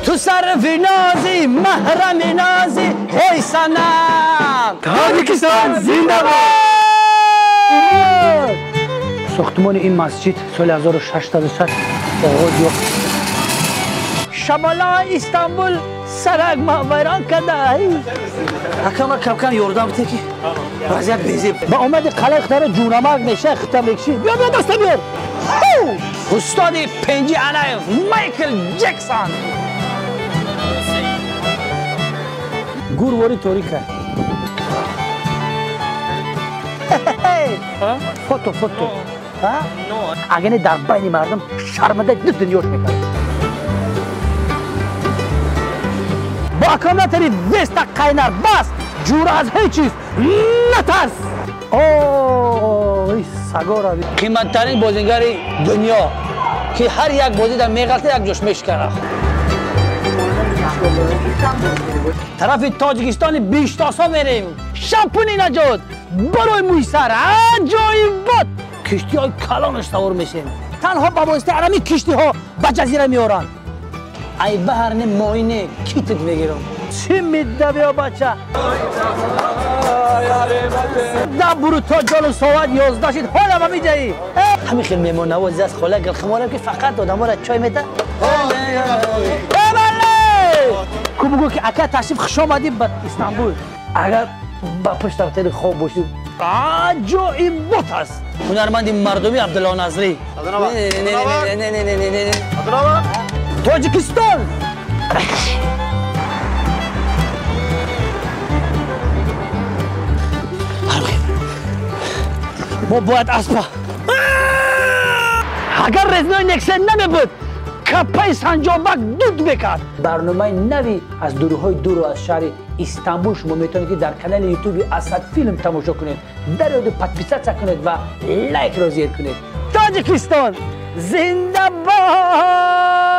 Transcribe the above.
Ту сарфи нози, маҳрами нози, эй санам. Тоҷикистон зинда бод! Сохтмони ин масҷид соли 1606 оғоз ёфт. Шамола Истанбул сарак ма вайрон карда. Акама кам-кам ёрдам бите ки вазъият безеб. Ба омади қалаи хитаро ҷунамак меша хита мекши. Биё, биё, даста биёр. Устоди Пенҷи Алаев, Майкл Ҷексон. Гурвори торика. Фото, фото. Агар не дар байни мардум шарманда ду дунёш мекард. Бо аккумулятори Веста қайнар бас, ҷура аз ҳеҷ чиз натарс. Ой, сагора. Қиматтарин бозингари дунё ки ҳар як бозӣ дар меғалта як ҷош мешиканад. Тарафи Тоҷикистони биштосо мерем. Шампуни наҷот барои мӯи сар аҷоибот. Киштиҳои калонаш савор мешем. Танҳо ба воситаи ҳамин киштиҳо ба ҷазира меоранд. Ай баҳар не моҳӣ не китит мегирам. Чӣ медавиё бача? Да буру то ҷону соат 11 шид, ҳола ба миҷаӣ. Ҳамин хел меҳмоннавозӣ аст хола гилхиморам ки фақат одаморо чой меда. Ку бугӯ ки ака ташриф хуш омадӣ ба Истанбул. Агар ба пушт дафтари хоб бошӣ, аҷоибот аст. Ҳунарманди мардумӣ Абдулло Назрӣ. Тоҷикистон. Мо бояд аспа. Агар резинои Нексия намебуд, капаи Санҷобак дуд мекард. Барномаи нави аз дурҳои дуру аз шаҳри Истанбул шумо метавонед ки дар канали Ютуби Асад Филм тамошо кунед. Дар ёду подписаться кунед ва лайкро зер кунед. Тоҷикистон зинда бод!